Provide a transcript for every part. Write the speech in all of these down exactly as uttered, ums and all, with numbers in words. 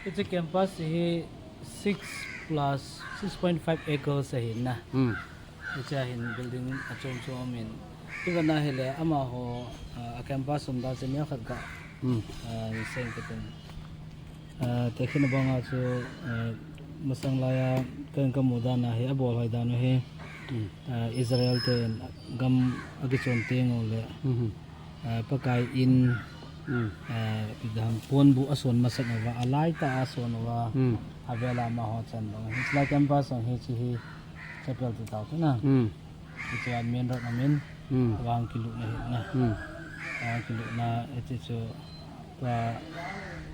Hiche campus hi six plus six point five acres ahin na. Hmm. Hiche a hin building achom chom in. Ivana hile amaho, ah, a campus um dan chu neokhat ga. Hmm. Ah, seng ka tin. Ah, tekhin banga chu, ah, masang laiya kan ka mu dan a hi abol hoi dan u hi. Hmm. Ah, Israel ten gam akichon teng u le. Hmm. Ah, Pakai in, hmm, ah, ipi ham, ponbuh ason masat uva, alaitah a ason uva, hmm, avela amaho chan dong. Hiche lai campus jong hiche hi chapel ti tau te na. Hmm. Hiche a main road a min, hmm, vang kilutna hi na. Hmm. Vang kilutna, hiche chu, tua,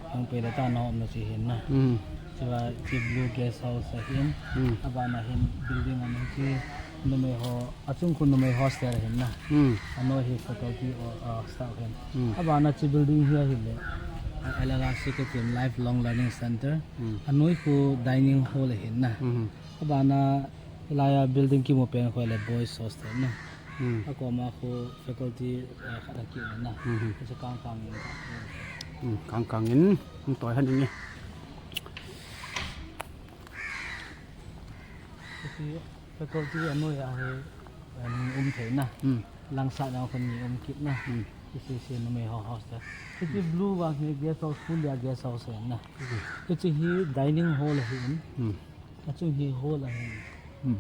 hung pei le ta na umna chu hin na. Hmm. Chua, hiche blue guest house ahin, hmm, abana hin building a min chu, numei ho, achung khu numei hostel ahin na. Hmm. Anoi hi faculty or, uh, staff ahin. Hmm. Abana hiche building hi ahile, uh, L L R C kiti Lifelong Learning Center. Hmm. Anoi khu dining hall ahin na. Hmm. Abana hilaiya building kimu pen khu ahile boys hostel na. Hmm. Akoma khu faculty, uh, khat akina na. Hmm. Hiche kang kang in. Hmm, kang kang in. Hung toi han in nge. Hiche Faculty anoi a hi, eh, ni um thei na. Hmm. Langsat na khun ni um kit na. Hmm. Hiche hiche numei ho hostel. Hiche blue vang hi guest house, full a guest house ahi na. Hmm. Hiche hi dining hall ahi in. Hmm. Achung hi hall ahi. Hmm.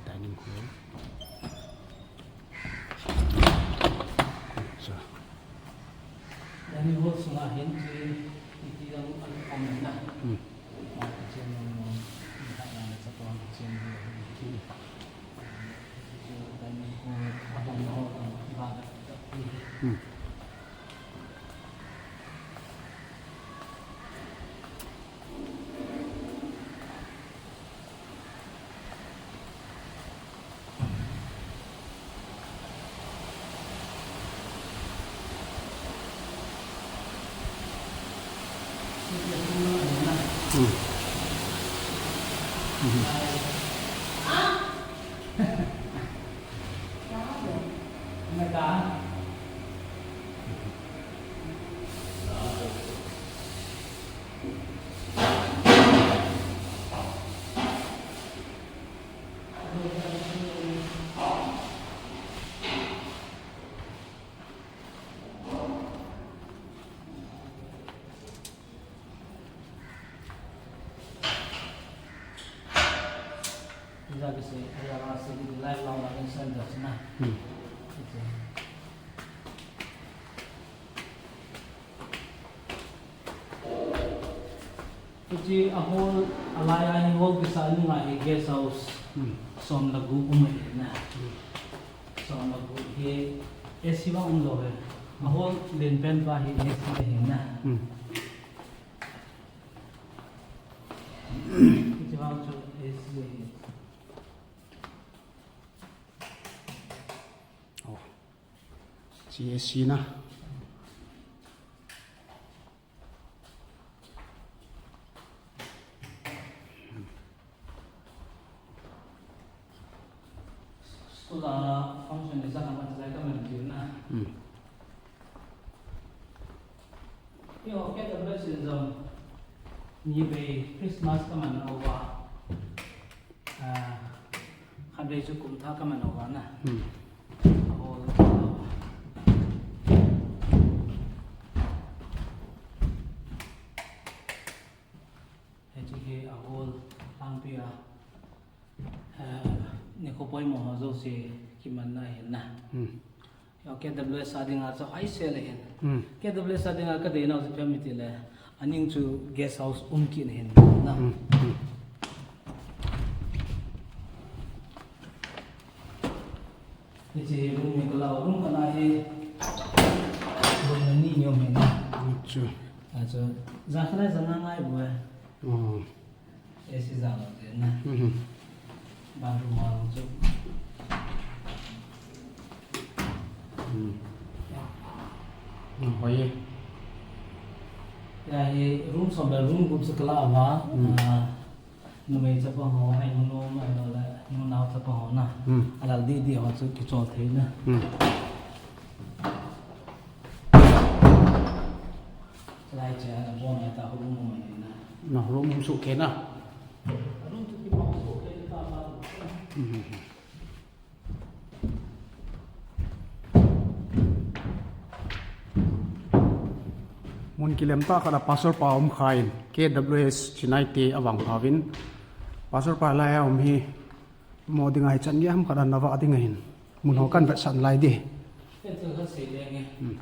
Dining hall. Acha. Dining hall sunga hin chu iti dang an um na. Hmm. Ma kitchen room, ni khat na le chapang kitchen room. Hmm. Chu dining hall, a home hall, a home hall. Hmm. Ija kisi, ija kisi, iti lifelong learning center na. Hmm. Iti. Hiche a hall, a lai a hi hall kisa nunga hi guest house. Hmm. Som le gup um ahi na. Hmm. Som le gup hi A C vang um lou ahi. A hall len pen pa hi A C ahi na. Hmm. Hiche vang chu A C ahi. Oh. Hiche A C na. School a function ni sa kama chulai ka man tiu na. Hmm. Yo, K W S in jong ni vei Christmas ka man uva. Ah, khatvei chu kum thah ka man uva na. Hmm. Ahol. Hiche hi ahol lhangpi a, eh, nikho poimo ho jouse kimanna ahi na. Hmm. Yo, K W S a dinga chu hoisel ahin. Hmm. K W S a dinga ka deinau chu ipi ham iti le, aning chu guest house um kit ahin na. Hmm. Hmm. Hiche hi room hi ka lau, room khat na hi room ni ni um ahi na. Acha. Acha, ja khat le ja nga ngai bou e. Oh. A C jang lou te na. Mhm. Bathroom a chu. Hmm. Hmm, hoi e. Ya hi room som le room gup chu ka la uva. Hmm. Ah, numei chapang ho, ainu nom, ainu le, nu nao chapang ho na. Hmm. Alal didi ho chu kichol thei na. Hmm. Na room hung suh kei na. Room chu kibang suh kei ta ma. Mhm. Mun kilem tah khat a Pastor pa um khan, K W S Chennai te avang pha uvin. Pastor pa lai a um hi, mo ding a hichan gei ham khat a na vah ding ahin. Mun ho kan vetsah lai ding. Kei chu ka sei leng e. Hmm.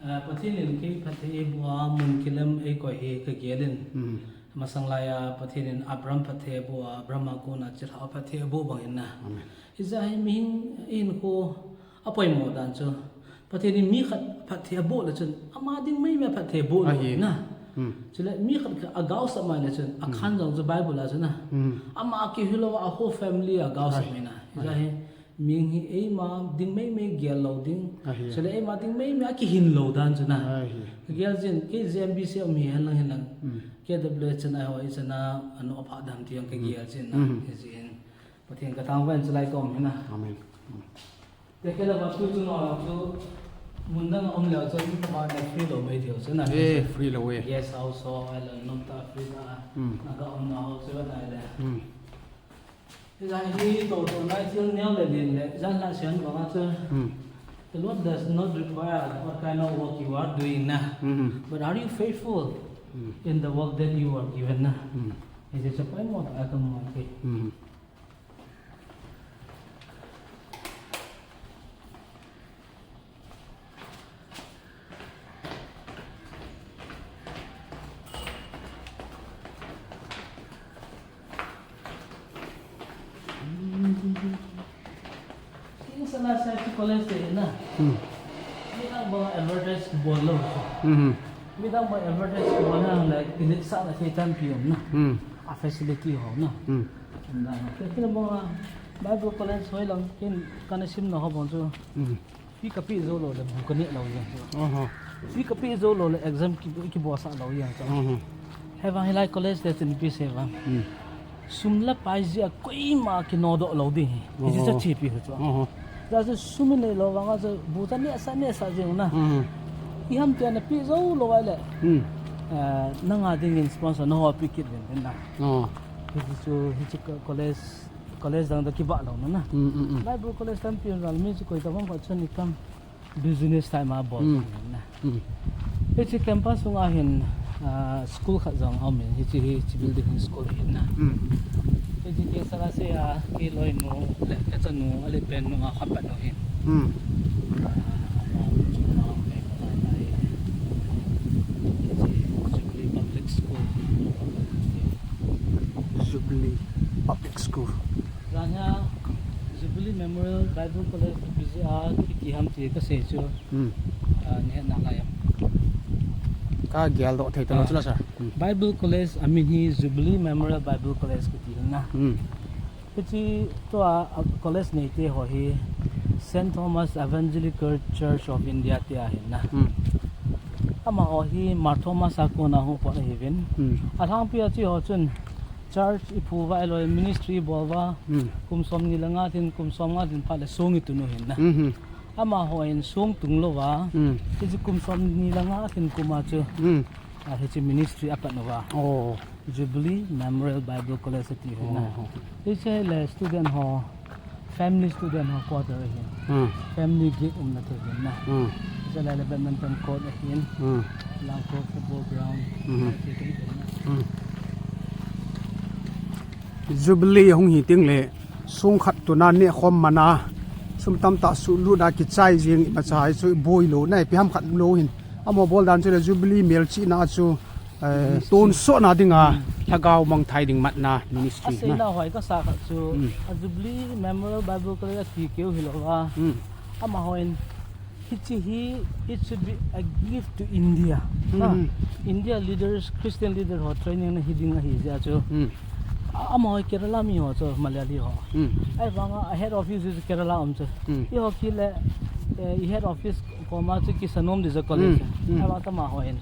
Ah, Pathen in kei phatthei eiboh a, mun kilem eikoi hi ka gel in. Hmm. Masang lai a Pathen in Abraham phatthei aboh a, Abraham a kon a chilhah a phatthei aboh bang in na. Amen. Hijeh hin mihing hinkho apoimo dan chu, Pathen in mi khat phatthei aboh le chun, ama ding mai mai phatthei aboh lou ahi na. Hmm. Chule mi khat khat agaosap mai le chun, akhan jong chu Bible a chu na. Hmm. Ama kihilou a, a whole family agaosap mai na. Hijeh hin, mihing hi eima ding mai mai gel lou ding. Ahi. Chule eima ding mai mai akihin lou dan chu na. Ahi. Gel jin, kei J M B C um hi hen lang hen lang. Hmm. K W S Chennai ho i chana, ano apha dam ti ang ka gel jin na. Hmm. Hijeh hin. Pathen ka thangvah in chulai ka um hi na. Amen. Hmm. Te kei la ba tu chu no la chu mun dang a um le chu ni ka ba na free lou mai diu chu na. Eh, free lou e. Guest house ho, ai la nom ta free na. Hmm. Na ka um na ho chu na le. Hmm. Hijeh hi to to na thil neo le lin le, jan la sian bang a chu. Hmm. The Lord does not require what kind of work you are doing na. Hmm. But are you faithful Hmm. in the work that you are given na? Hmm. Hijeh chu poimo tah a ka mu ke. Hmm. King Selassie college te na. Hmm. Midang bang advertise bol lou. Hmm. Midang bang advertise bol na, like, kilit sa na thei tampi um na. Hmm. A facility ho na. Hmm. Na, kei bang Bible college hoi lang, kin kana sim na ho bang chu. Hmm. Fee ka pe jou lou le, bu ka neh lou jeng chu. Aha. Fee ka pe jou lou le, exam ki, ki bol sah lou jeng chu. Aha. Hivang hilai college te chun pi se vang. Hmm. Sum le pai jeh a koima kinodoh lou ding hi. Hiche chu Oh. chepi hu chu. Aha. Hijeh chun sum i nei lou vang a chu bu cha neh sah, neh sah jeng na. Hmm. Iham tia na pe jou lou ai le. Hmm. Eh, nanga dingin sponsor na ho pe kit uvin na. Oh. Hiche chu, hiche co-, college College dang toh kibah lou na na. Mm, mm, mm. Bible college tampi um jal mi chu koi tabang khat chun i kam business time a bol Mm. na. Mm. Hiche campus sunga hin, ah, school khat jong um in, hiche hi, hiche building hin school hi na. Mm. Hiche K S R C a, kei loinu, le ka chanu, ale pen nu a khat pat nu hin. Mm. Ah, hiche Jubilee Public School. Jubilee Public School. Jan hi Jubilee Memorial Bible College B C A kiti ham ti ka sei chu. Hmm. Ah, ni na lai am. Ka gel doh thei ta lo Ah, chu la sir. Hmm. Bible College a min hi Jubilee Memorial Bible College kiti na. Hmm. Hiche tua, ah, college neite ho hi Saint Thomas Evangelical Church of India tia hi na. Hmm. Amaho hi Mar Thomas a kona hung pot ahiuvin. Hmm. Alhangpi a chu ho chun church i phu uva, ahilou le ministry i bol uva, Hmm. kum som ni le nga lhin, kum som nga lhin phat le song i tun u hin na. Hmm. Amaho in song tung louva, Hmm. hiche kum som ni le nga lhin kum a chu, Hmm. ah, hiche ministry a pan uva. Oh. Jubilee Memorial Bible College ati hi na. Oh. Hiche le student ho, family student ho quarter ahin. Hmm. Family gate umna thei ahin na. Hmm. Hiche le badminton court ahin. Hmm. Langkho football ground. Hmm. Hiche hi na. Hmm. Jubilee hung hi teng le song khat tuna neh khom man a, sum tamtah suhlut a kichai jing imacha hi chu boi lou na, ipi ham khat lou hin. Amaho bol dan chu le Jubilee melchihna chu Eh, tonsotna dinga, Hmm. lhagao mangthai ding matna ministry Aseina na. hoi kasa khat chu, Hmm. a Jubilee Memorial Bible College ati keu hilouva. Hmm. Amaho in, hiche hi, it should be a gift to India. Hmm. Na, India leaders, Christian leader ho training na hi ding ahi jeh a chu. Hmm. A, amaho Kerala mi ho chu, Malayali ho. Hmm. Ahivanga, a head office is Kerala um chu. Hmm. Eiho kile, eh, i head office koma chu kisanom ding chu college. Hmm. Hmm. Ahivang amaho in.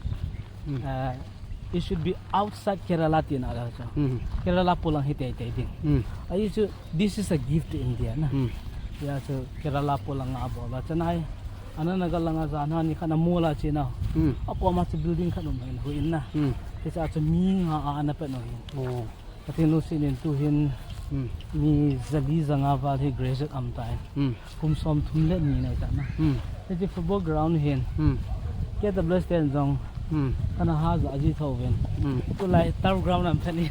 Hmm. Eh, It should be outside Kerala tina la chu. Hmm. Kerala polang hi teitei ding. Hmm. Ahi chu, this is a gift to India na. Hmm. Hijeh chu Kerala polang a bol a chanai. Ana Naga langa jana ni khat na mol a chena. Hmm. Akoma chu building khat um hin hui in na. Hmm. Hiche a chu mi nga a ana pet u ahi. Oh. Pathen lungset in tuhin Hmm. mi jali janga val hi graduate aum tan. Hmm. Kum som thum le ni nai tan na. Hmm. Hiche football ground hin. Hmm. K W S ten jong Hmm. kana ha ja ji tho ven. Hmm. Tulai turf ground aum tan ni.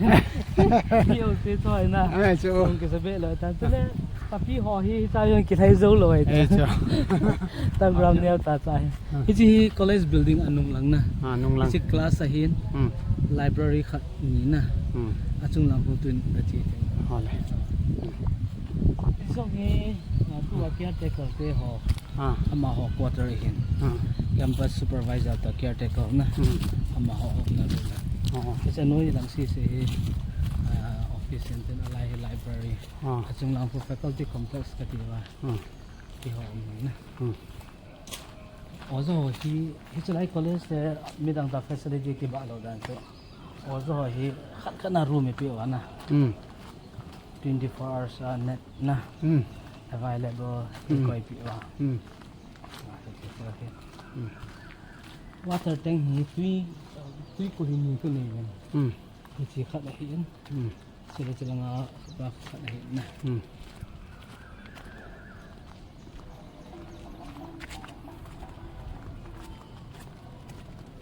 Ni o se choi na. Ai, chu. Kong kisa be lo tan. Chule, papi ho hi, hiche a jong kilhai jou lou ahi. Eh, chu. Turf ground neo ta cha hi. Hmm. Hiche hi college building anung lang na. Ah, nung lang. Hiche class ahin. Hmm. Library khat ni na. Hmm. Achung lang khu tun ka che te. Ho le. Hiche jong hi, ah, tua caretaker te ho. Ah. Amaho quarter ahin. Ah. Campus supervisor toh caretaker na. Hmm. Amaho umna room. Oh. Hiche noi lang sese hi, ah, office ahin tin alai hi library. Ah. Achung lang khu faculty complex kati uva. Hmm. Keiho umna. Hmm. Oja ho hi, hiche lai college te midang ta facility kibah lou dan chu. Oja ho hi khat khat na room eipeh uva na. Hmm. Twenty-four hours a net na. Hmm. Available Hmm. eikoi peh uva. Hmm. Ah, twenty-four hi. Hmm. Water tank hi tui, tui kul hi ni khu nei ven. Hmm. Hiche khat ahin. Hmm. Chule chulanga ba khat ahi na. Hmm.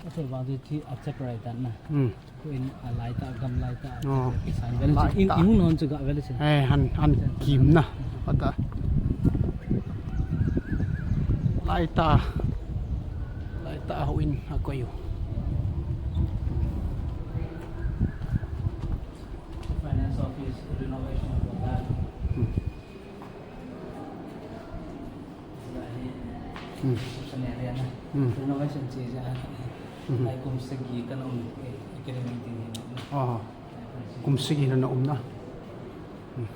Ache ba chu chi a chak rai tan na. Hmm. Khu in alai ta, gam lai ta. Oh. Kisan vel Lai chi in, ta. in non chu ga vel chi. Eh, han, han kim na. Ata. Lai ta. Lai ta ho in akoi u. Finance office renovation program. Hmm. Hmm. Reception area na. Hmm. Renovation che ja. Hmm. Lai kum sagi kana um, eh, academic ding hi na. Oh. Kum sagi na na um na. Hmm.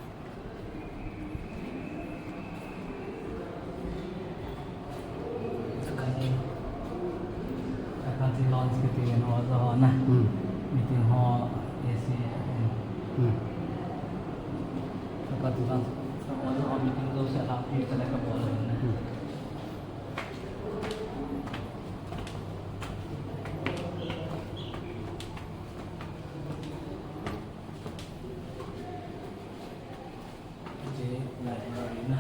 Faculty lounge kiti ho, oja ho na. Hmm. Meeting ho, A C. Hmm. Faculty lounge. Oja ho meeting jouse la pi chala ka bol na. Hmm. Hiche library na.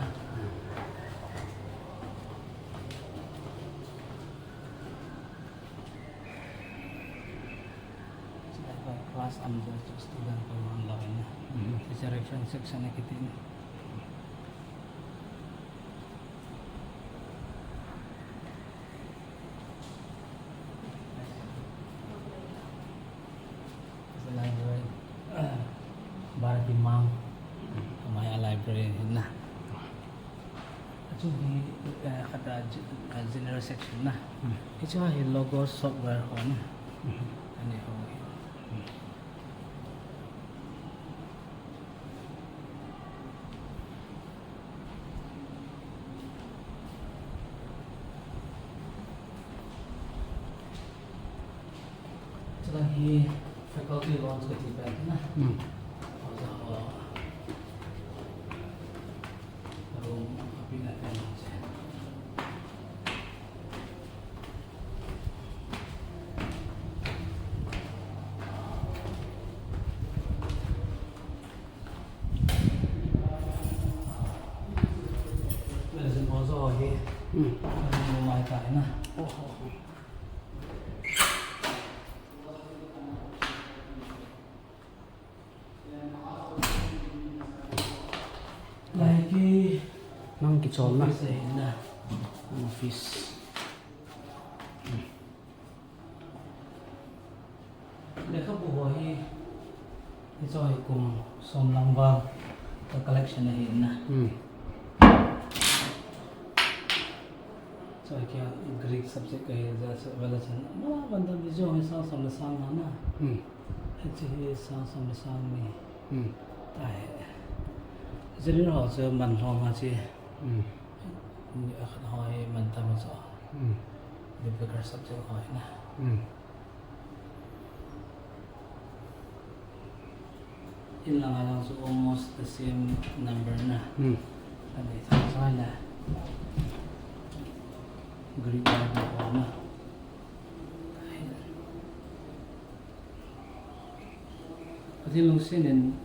Hiche library class under student ko man lo na. Hmm. Hiche reference section na kiti na. Bharati Mang, amai a library na. Achu hi, eh, khat a ge-, eh, general section na. Hmm. Hichu hi Logos software ho na. Hmm. Ani ho hi. Hmm. Chule hi faculty lounge kati pen na. Hmm. Oja ho room api na pen che. Medicine oja ho hi. Hmm. Medicine room ahi tai na. Oh, oh, oh. Lai hi nang kicholna office ahi na. Office. Lekhabu ho hi, hiche hi kum som lang val ka collection ahi na. Hmm. Chua kia Greek subject kahi jeh a chu vel a chun, ma, bandam hi jong hi sang som le sang nga na. Hmm. Hiche hi sang som le sang ni. Hmm. Tahi. General ho chu man lhom a chu. Hmm. Ni a khat ho hi man tam a chu. Hmm. Biblical subject ho hi na. Hmm. In lang a lang chu almost the same number na. Hmm. Ani thang chai na. Greek Bible ho na. Ni lungsin in,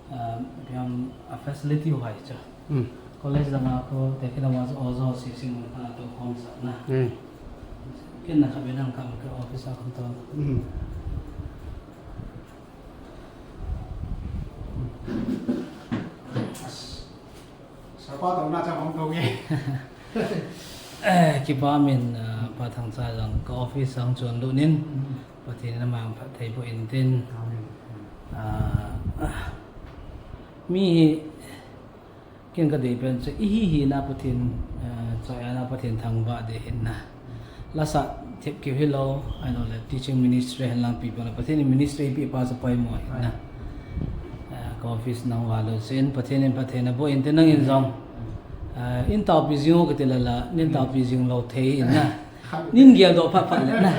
ah, yang a facility ho hai cha. Hmm. College langa ko te kina ma ojo si sing ka to hom sa na. Hmm. Ken na ka benang kam ka office a ko to. Hmm. Sapa tau na chang hong tau nge. Eh, kipa min, ah, Pa Thangcha jong ka office sang chun lut nin. Hmm. Pathen in amang phatthei boh in tin. Amen. Ah, mi hi ken ka dei pen chu i hi hi na Pathen, ah, choi a na Pathen thangvah ding ahin na. Lasa thep keu hilou, ahilouleh teaching ministry hen lang pi bang le Pathen in ministry pi pa chu poimo ahin na. Ah, ka office nang va lo sin, Pathen in phatthei na boh in tin nang in jong. Ah, in taopi jing u ka ti la la, nin taopi jing lou thei in na. Nin geldoh phat phat le na.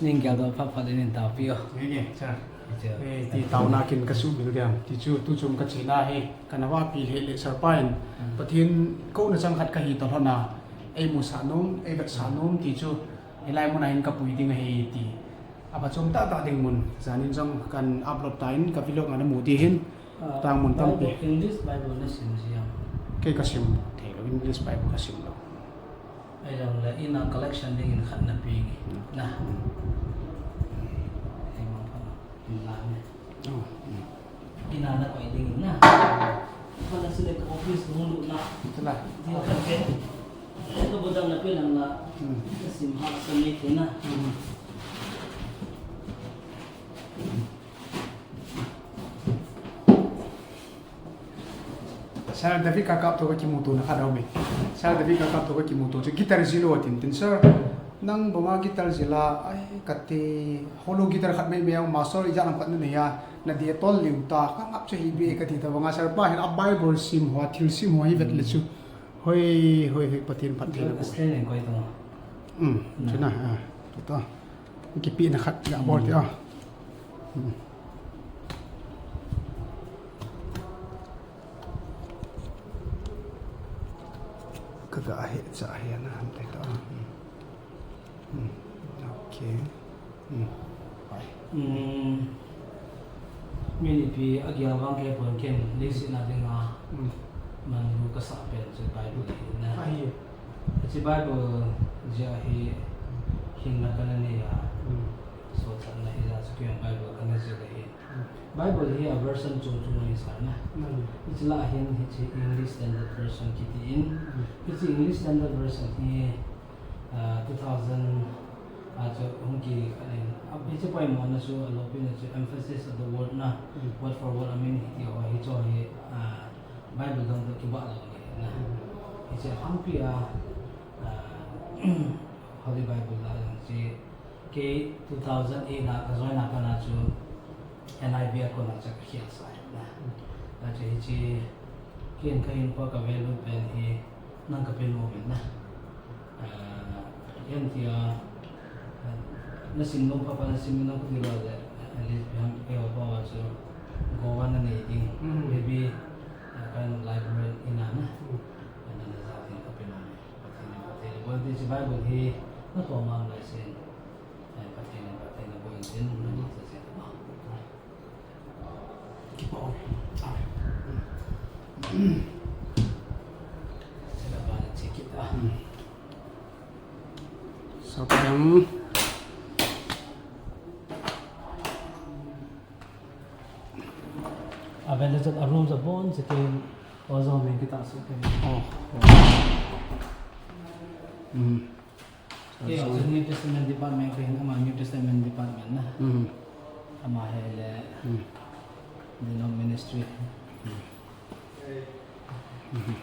Nin geldoh phat phat le nin taopi o. Nge nge, cha. Cha. Eh, ti taona kin ka sumil diam. Ti chu, tu chun ka chena hi. Ka na va pi le le sir pa in. Hmm. Pathen kouna chang khat ka hi ta lhon a. Ei musah nom, ei vetsah nom ti chu. Hilai mun a hin ka pui ding ahi ti. A pha chom tah tah ding mun. Jan in jong kan upload ta in ka vlog a na mu ding ahin. Ah, tang mun tampi. Bible, English Bible na sim jia. Kei ka sim thei lou, English Bible ka sim lou. Ahilouleh, in a collection ding in khat na pe nge. Hmm. Na. Hmm. Ei mang pha na. In la ne. Oh, hmm. In a na koi ding in na. Khat na select office hung lut na. Tala. Dia khat pe. Ka bodang na pe lang la. Hmm. Na sim ha sa me ke na. Hmm. Sir David Kakap toh ka kimuto na khat aum e. Sir David Kakap toh ka kimuto chu guitar jil u atin tin, sir, nang banga guitar jil a, ai, kati, hollow guitar khat mai mai a, master ijat lam khat na nei a, na dei tol liu ta, ka ngap chu hi be kati ta banga, sir pa hin a Bible sim ho, a thil sim ho hi vet le chu. Hoi, hoi, hoi, Pathen phatthei na boh. Australian koi to. Hmm, chu na, ah, to to. Kipi na khat ga bol ti a. Hmm. Ka ga he cha he na han te ta. Hmm. Hmm. Okay. Hmm. Bye. Hmm. Mi nipi a gia vang ke pon ken, leiset na ding a. Hmm. Man lu ka sa pen chu Bible hi na. Ahi. Hiche Bible jia hi hinna kana nei a. Hmm. Sochatna hi jeh a chu kei Bible kana jil ahi. Hmm. Bible hi a version chung chung ahi sa na. Hmm. Hiche lah a hin hiche English Standard Version kiti in. Hmm. Hiche English Standard Version hi, ah, two thousand a chu hung kikhen in. A, hiche poimo na chu a loupina chu emphasis of the word na. Hmm. Word for word a meaning hi ti ho hi chu hi, ah, Bible dang toh kibah lou nge na. Hmm. Hiche a hangpi a, ah, Holy Bible lah a jong chu kei two thousand eight na ka join a pat na chu N I V a kona chu ka khel sa na. Hmm. A chu hiche ken ka hinkho ka value pen hi nang ka pe nom in na. Ah, hitia, ah, na sim nom pha pha na sim nom ka ti lou le, ah, Lesbian, eh, pa wa chu Goa na nei ding. Mm. Maybe, ah, kan library in a na. Mm. Ah, na na ja ding ka pe nom. Pathen in phatthei na boh in tin, hiche Bible hi na to mang lai sin. Eh, Pathen in phatthei na boh in tin, na ma sa sin. Kipa o. Ah. Sila ba na check it, ah. Hmm. So, parang a vel le chan a room chu abon cheh in, ojong min kitah suh kei. Oh. Hmm. Kei chu New Testament Department kahin, ama New Testament Department na. Mhm. Ama hi le, mhm, Denom Ministry. Mhm. Mhm.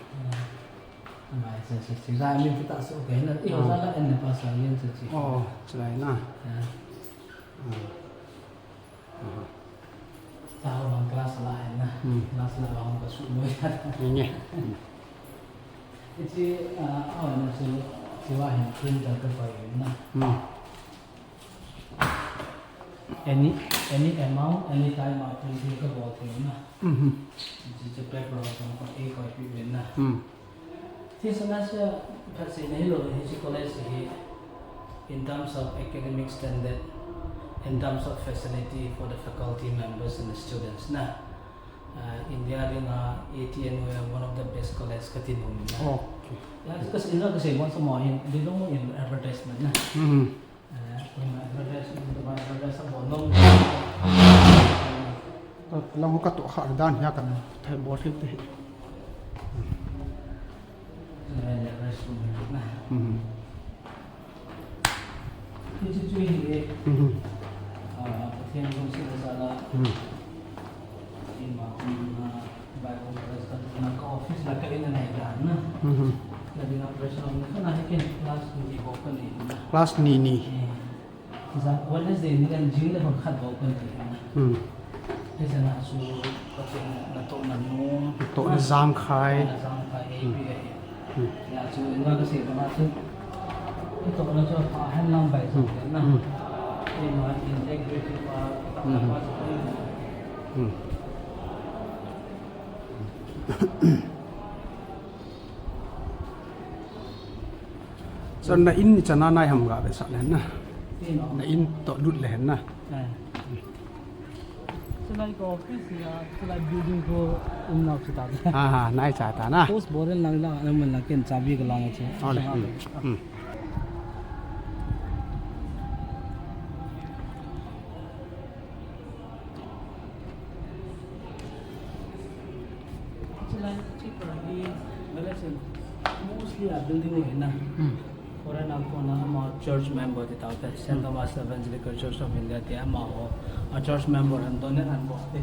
Ama hi chu, chu, chu, ja min kitah suh kahin, i ho, oh, ja la en na pastor yen chu chu. Oh, chulai na. Ya. Mhm. Aha. Tao lang class la hai na. Hmm. Class la lang ka su mo ya. Nge. Hmm. Hiche, ah, aw na chu, chu wa hin printer ka koi na. Hmm. Any, any amount, any time a printing ka bol thei na. Mhm. Hiche chu paper a koi, koi pi na. Hmm. Thil sanga sia phat seina hilou, hiche college hi in terms of academic standard, In terms of facility for the faculty members and the students, na, uh, India dinga A T N U one of the best college kati nom na. Okay. Ya, kasi ina kasi mo sa mo hin, they don't in advertisement na. Mm-hmm. Eh, in advertisement, the advertisement mo nom. Lang ho ka to kha dan ya kan thai bol thil te. Eh, advertisement na. Mm-hmm. Hichu chu hi e. Mhm. Ah, Pathen lungsetna jal a. Mhm. Ima, ima, Bible class ka, na ka office la ka in a nai dan na. Mhm. La dinga pressure na ka na hi ken class ni bou ka nei na. Class ni ni. Eh. Za Wednesday ni kan jing le bang khat bou ka nei na. Mhm. Hijeh a chu Pathen natohna nom. Natohna jangkhai. Natohna jangkhai, hmm, ipi ahi. Hmm. Ya chu, inva kasei banga chu, natohna chu ahen lang bai jong le na. Hmm. Inva integrity pa, hmm, pa chu. Hmm. So, na in ni chana nai ham ga ve sa le na. Ino. Na in toh lut le na. Eh. Chulai ka office ya, chulai building ko um nau chu ta. Ha, ha, nai cha ta na. Post boren lang lang, na man lang ken chabi ka lang chu. Ole. Hmm. Hmm. Chulai, chulai hi, mostly a building hi na. Hmm. Foreign a kona ama church member ti tau te, Saint, hmm, Thomas Evangelical Church of India ti amaho. A church member an donate an bol te,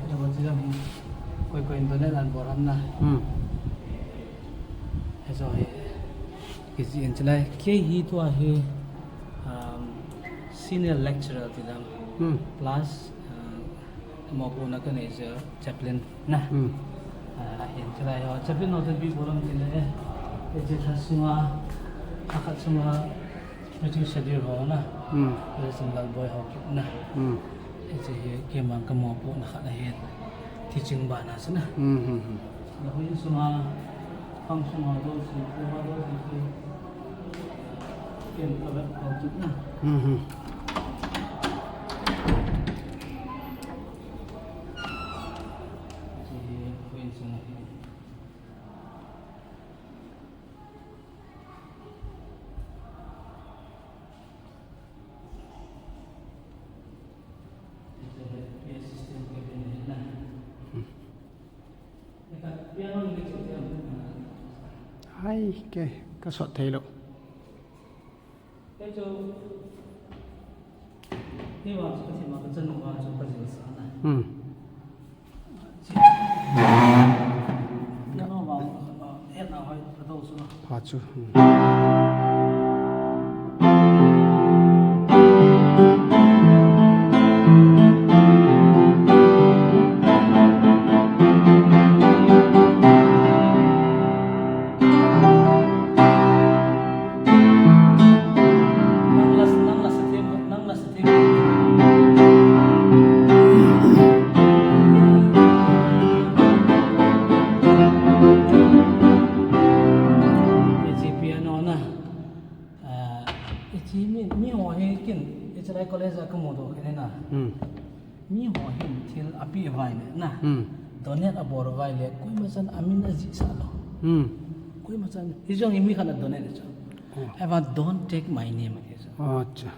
koi koi in donate an bol an na. Hmm. Hichu hi, kei jin chulai, kei hi tua hi, um, senior lecturer ti dam. Hmm. Plus, uh, Mopohna kanei chu chaplain na. Hmm. Ah, hin chulai ho, chaplain ho te ipi bol ham tile, eh, hiche lha sunga, lha khat sunga, hiche schedule ho na. Hmm. Hiche Lalboi ho kit na. Hmm. Hiche hi keima kamopohna khat ahin. Teaching bana chu na. Hmm, hmm, hmm. Lha sunga, khang sunga, do si, sunga, do si, si. Ken kavet ho kit na. Hmm, hmm. Hai, ke, kasot thei lou. Kei chu, kei vang chu ka thima ka chanu vang chu ka jilsa na. Hmm. Chi. Nangho vang, eh, na hoi, ka do chu na. Pha chu. Hmm. Hiche piano na. Ah, hiche mi, miho hi ken, hiche lai college a kamu doh kit na. Hmm. Miho hin thil apeh uva ahile na. Hmm. Donate abol uva ahile, koima chan amin ajih sah lou. Hmm. Koima chan, hiche jong hi mi khat in adonate chu. Oh. Ahivang, "Don't take my name," ati chu. Oh, acha.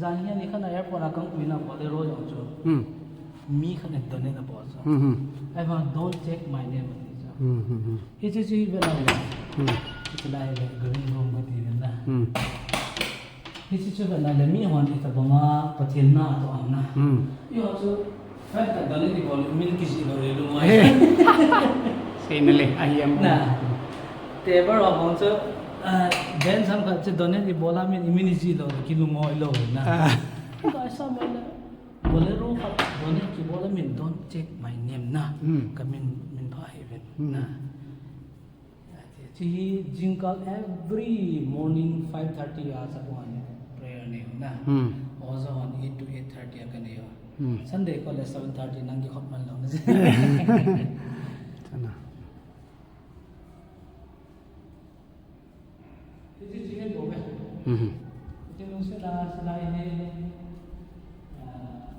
Jan hi nikhat a airport a kaumpi na Bolero jong chu. Hmm. Mi khat in donate abol chu. Hmm, hmm. Ahivang, "Don't take my name," ati chu. Hmm, hmm, hmm. Hiche chu hi ve lai le. Hmm. Hiche lai le, green room kati na. Hmm. Hiche chu ve lai le, mihon itobang a Pathen na atoh ham na. Hmm. Eiho chu, friend khat donate ibol, min kijih lou le, lungai. Eh. Seina le, ahi em. Na. Table ho bang chu, ah, bench ham khat chu donate ibol a min, imin ijih lou le, kilungoi lou na. Ah. Ka sa mai na. Bolero khat donate kibol a min, "Don't take my name," na. Hmm. Kamin, min pha hih uvin. Hmm. Na. Hiche hi jingkah every morning five thirty a chapang prayer nei u na. Hmm. Oja hon eight to eight thirty a kanei u. Hmm. Sunday kho le seven thirty nang kikhop man lou na. Chana. Hiche chu hin bou ve. Mhm. Hiche lungset a, silai hi, ah,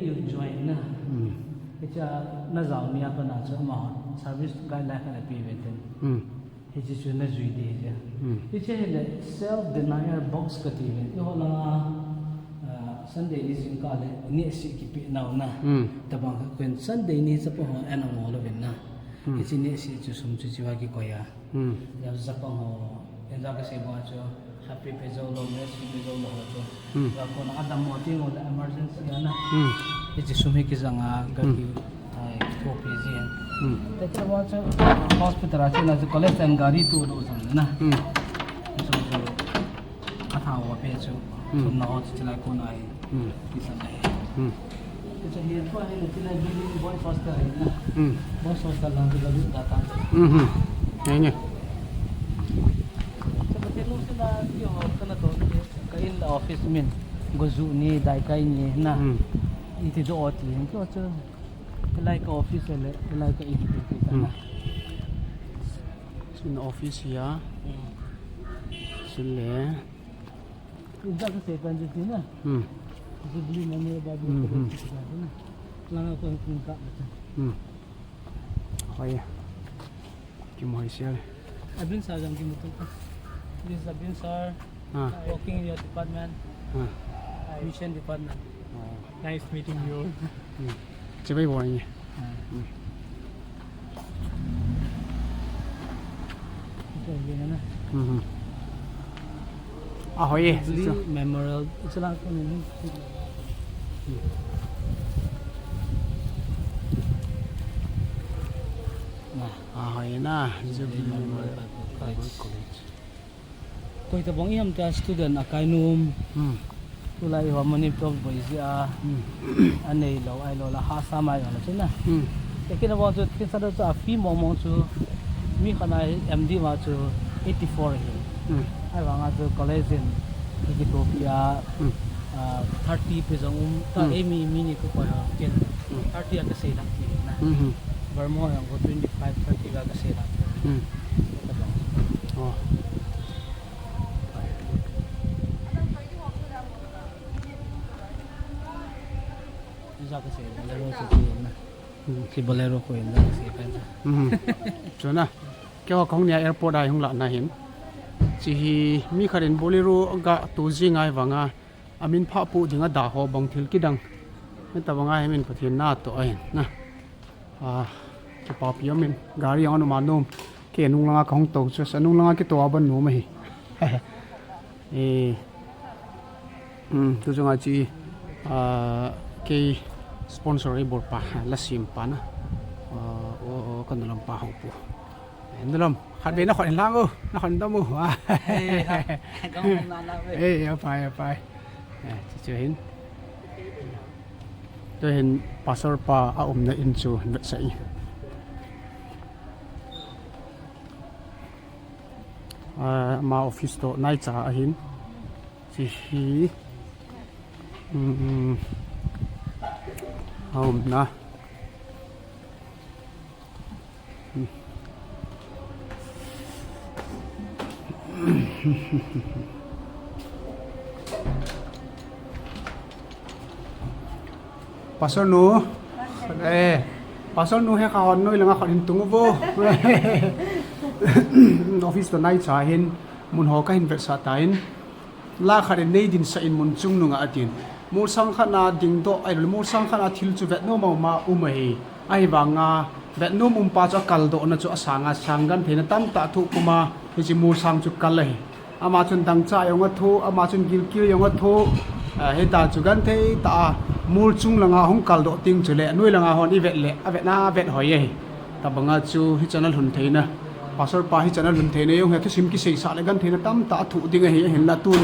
You join na. Hmm. Hiche a na jao ni a pat na chu ama service guideline khat ape ve tin. Hmm. Hiche chu na jui ding ahi. Hmm. Hiche hi le self denial box kati ve. Eiho langa, ah, Sunday ni jingkah le nehse kipe nau na. Hmm. Tabang kha koi Sunday ni chapang ho ana ngol uvin na. Hmm. Hiche nehse chu sum chu hiche a kikoi a. Hmm. Jao chapang ho, inja kasei banga chu, happy pe jou lou, nehse pe jou lou ho chu. Hmm. Jao kona adam mo ti ngol le emergency ana. Hmm. Hiche sum hi kijang a, gari, hmm, ai, thopi ji. Hmm. Te te banga chu, hospital a chena chu college and gari tu do jang na. Hmm. Chu chu, athao a pe chu, hmm, sum na ho chu chilai kona hi. Hmm. Kisan ahi. Hmm. Hiche hi, tua hi, hiche lai building boys hostel ahi na. Hmm. Boys hostel lang chu la lut da ta. Hmm, hmm. Ahi ne. Chu Pathen lungset a, eiho kana toh ni, ka in la office min. Goju ni, daikai ni na. Hmm. Iti doh o ti hin. Tua chu, hilai ka office le, hilai ka in ti ta na. Hmm. Chun office hi a. Hmm. Chun le. Inja kasei pen chu tina. Hmm. Jubilee Memorial Bible, hmm, College, hmm, chu tina. Langa kon kun ka. Hmm. Hoi. Kimu hoi sel. Abin sir jong kimu tu. This is Abin sir. Ah. Working in your department. Ah. Mission department. Oh. Nice meeting you. Hmm. Chibai bol nge. Hmm. Hmm. Ah, hoi e. Jubilee Memorial, ichala ko ni. Ah, hoi na. Jubilee Memorial Bible College. Koi tabang iham tia student akai nom. Hmm. Tulai ho Manipur boi jia. Hmm. Anei lou, ahilou le hahsa mai lou chu na. Hmm. Te kina bang chu, kin sa chu a fee mong mong chu. Mi khat a M D ma chu eighty four hi. Hmm. Ahivanga chu college in, kiki topi a, hmm, ah, thirty pe jong um ta, hmm, eimi, mi ni ko koi ho ken. Hmm. Thirty a kasei lak ti na. Hmm, hmm. Vermont jong ko twenty five, thirty a kasei lak. Hmm. Ka jong. Oh. Ija kasei Bolero chu chu na. Hmm. Hiche Bolero ko in na kasei pen chu. Hmm. Chu na. Keiho kahung nia airport a hung lah na hin. Hiche hi mi khat in Bolero ga tu ji ngai vanga. Amin pha pu ding a da ho bang thil kidang. Hitabanga hi min Pathen na toh ahin na. Ah, kipapi amin. Gari jong anuma nom. Kei nung langa kahung tou chu, sa nung langa kitoh a ban nom ahi. Eh. Hmm, tu chunga chi, ah, kei sponsor ei bol pa, la sim pa na. Ah, o, o, ka nulam pa ho pu. Nulam, khat vei na khon lang o, na khon dam o. Hei, ha, ka hung na na ve. Ei, apai, apai. Eh, chu chu hin. Tu hin pastor pa a umna in chu vetsah inge. Ah, ama office toh naicha ahin. Hiche hi. Um, um. A umna. Pastor nu. Eh, Pastor nu he kha hon noi langa khat hin tung uvo. Office toh naicha hin mun ho kahin vetsah tan. La khat in nei dinsah in mun chungnung a atin. Molsang khat na dingdoh, ahilou le molsang khat na thil chu vetnom a um ahi. Ahivanga vetnom umpa chu akaldohna chu asanga sang gentheina tamtah thoh puma hiche molsang chu kal ahi. Ama chun dangchah jong athoh, ama chun gilkel jong athoh. Ah, hita chu genthei tah a mol chung langa hung kaldoh teng chule noi langa hon ivet le, avetna vet hoi ahi. Tabanga chu hichan alhun theina. Pastor pa hichan alhun theina jong hi thusim kiseisah le gentheina tamtah athoh ding ahi, ahinla tun.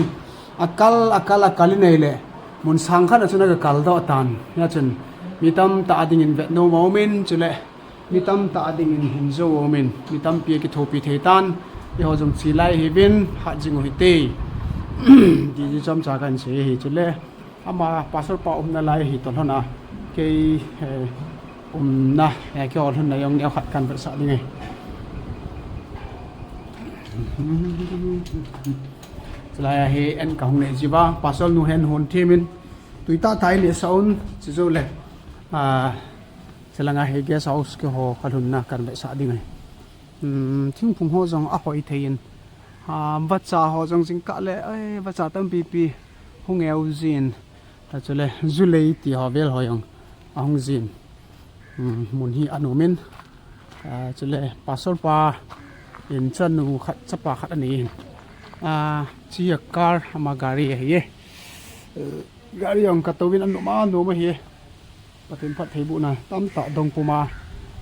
Akal, akal, akal in ahile. Mun sang khat a chun aga kaldoh tan. Hia chun mi tamtah a dingin vetnom a um in, chule mi tamtah a dingin hinjou a um in, mi tampi akithopi thei tan. Eiho jong che lai hiuvin, hat jing u hite. Ti chu chomcha kahin sei ahi, chule. Ama pastor pa umna lai hi toh lhon a. Kei, eh, umna, eh, keiho lhunna jong neokhat kahin vetsah ding ahi. Chulai a hi an kahung nei jiuva, pastor nu hin hon thimin, Tuitah tah in i sa un, chujou le. Ah, chulanga hi guest house keiho kalhunna kan vetsah ding ahi. Hmm, thingphung ho jong ahoi thei in. Ah, vacha ho jong jingkah le, ai, vacha tampipi hung eu jin. Tah chule, julei ti ho vel ho jong ahung jin. Hmm, mun hi anom in. Ah, chule, pastor pa in chanu khat, chapa khat anei in. Ah, chia car ama gari ahi e. Eh, gari jong katou in anom anom ahi e. Pathen phattheibohna tamtah dong puma.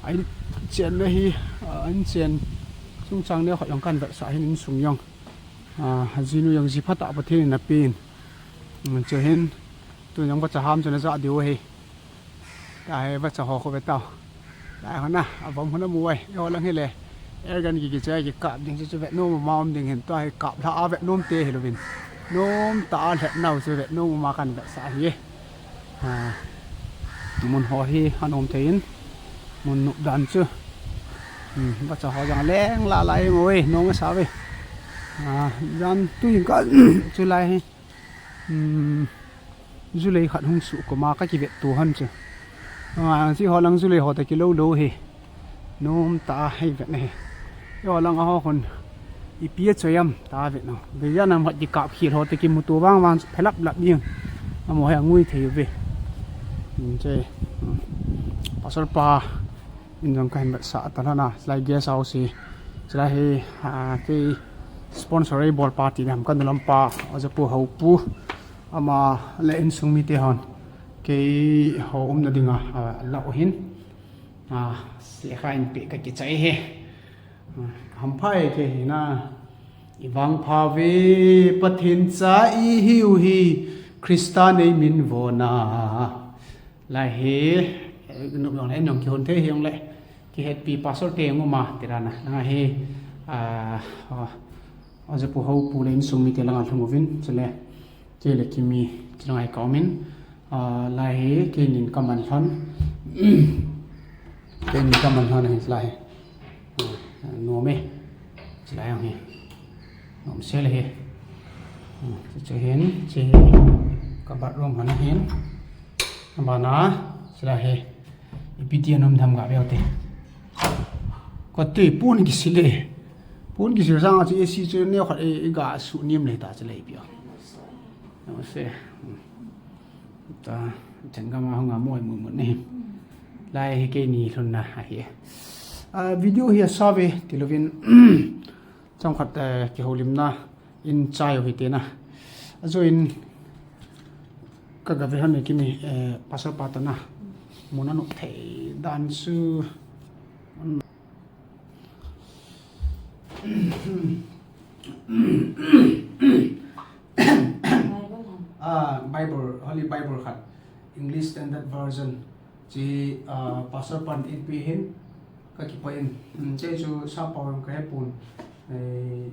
A in chenna hi, ah, a in chen chungchang neo khat jong kan vetsah hin insung jong. Ah, jinu jong ji phatah Pathen in apen. Hmm, chuhin, tun jong vacha ham chun aja diu ahi. Tua hi vacha ho khu ve tau. Lai hon a, avom hon amu ai. Eiho lang hile. Air gun ki kichai kikap ding chu chu vet nom uma um ding hin. Tua hi kap lha a vet nom te hilouvin. Nomtah a lhet nau chu vet nom uma kan vetsah ahi. Ha. Mun ho hi anom thei in. Mun nop dan chu. Hmm, vacha ho jong leng la lai ngoi, nom asa ve. Ah, jan tu in ka chu lai hi. Hmm, julei khat hung suh koma ka kivet tu hon chu. Ah, chi ho lang julei ho ta kilou lou hi. Nomtah a hei vet na hi. Eiho lang a ho khun ipi a choi am ta vet no. Bejan am khat kikap khel ho ta kimu tu vang vang phelap lap ding. Amaho hi angui thei uve. Hmm, che. Hmm. Pastor pa in jong kahin vetsah ta lhon a, chulai guest house hi. Chulai hi, ah, kei sponsor eibol pa ti ding ham, ka nulam pa, Oja Pu Haupu. Ama le insung mite hon. Keiho umna dinga, ah, alah u ahin. Ah, lekha in pe ka kichai hi. Ah, hampha e kei hi na. I vangpha uve Pathen cha i hiu hi, Christa nei min vona. Lai hi, eh, nop jong le, nong kihon thei hi jong le, kihetpi pastor te jong uma, tirana. Langa hi, ah, ah, Oja Pu Haupu le insung mite langa lhung uvin, chule, kei le Kimi, chulanga hi ka umin, ah, lai hi, keinin ka man lhon. Keinin ka man lhon ahi, lai hi. Ah, nom e. Chulai jong hi. Nom sel ahi. Ah, chu, chu hin, chu hi ka bathroom hon ahin. Abana, chulai hi. Ipi ti anom tham ga veu te. Ka tui pon kisil e. Pon kisil sanga chu A C chu neo khat i, i ga su niam le ta chulai pi a. Nom se. Hmm. Ta, changam a hung a moi mut mut ni. Lai hi keini lhunna ahi. Ah, video hi asa ve, ti louvin. Chomkhat, eh, kihoulimna in chai u hite na. Ajoin ka ga ve hon e Kimi, eh, pastor pa toh na. Mun anop thei dan chu. Ah, Bible, Holy Bible khat, English Standard Version. Chi, ah, pastor pan eipe hin, ka kipah in. Hmm, che chu sap pau jong ka hepon. Eh,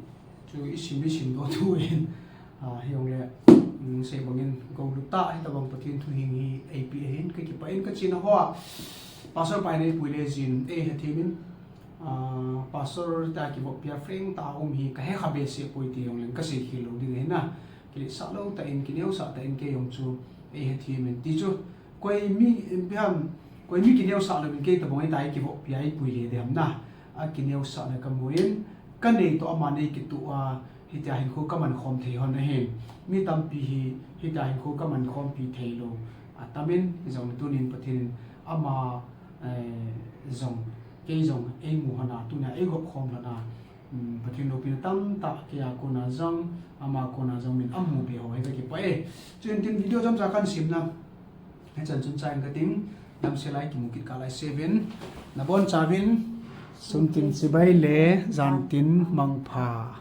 chu isim, isim doh tu hin. Ah, hijongle, hmm, sei bangin, gou lut tah hitabang Pathen thu hing hi eipe ahin, ka kipah in ka china hoa. Pastor pan eipui le jin, eihethem in. Ah, pastor ta kivoppi a frank tah a um hi ka hekha behseh poi ti jongleng ka seikhel lou ding ahi na. Kiletsah lou tah in, kineosah tah in kei jong chu eihethem in ti chu. Koi mi, ipi ham, koi mi kineosah louvin kei tabang hita hi kivoppi a eipui le ding ham na. A kineosahna ka mu in, ka nei toh ama nei kitoh a, hitia hinkho ka man khom thei hon ahin. Mi tampi hi, hitia hinkho ka man khompi thei lou atam in, hijong tunin Pathen in ama, eh, jong, kei jong, eimu hon a, tunia eigop khom hon a, um, Pathen loupina tamtah, kei a kona jong, ama kona jong min amu be ho hi ka kipah e. Chuin tin video chomcha kan simna. Hichan chun chai inge kating, damsel a kimu kit kah lai seuvin. Nabonchauvin, sun tin chibai le, jan tin mangpha.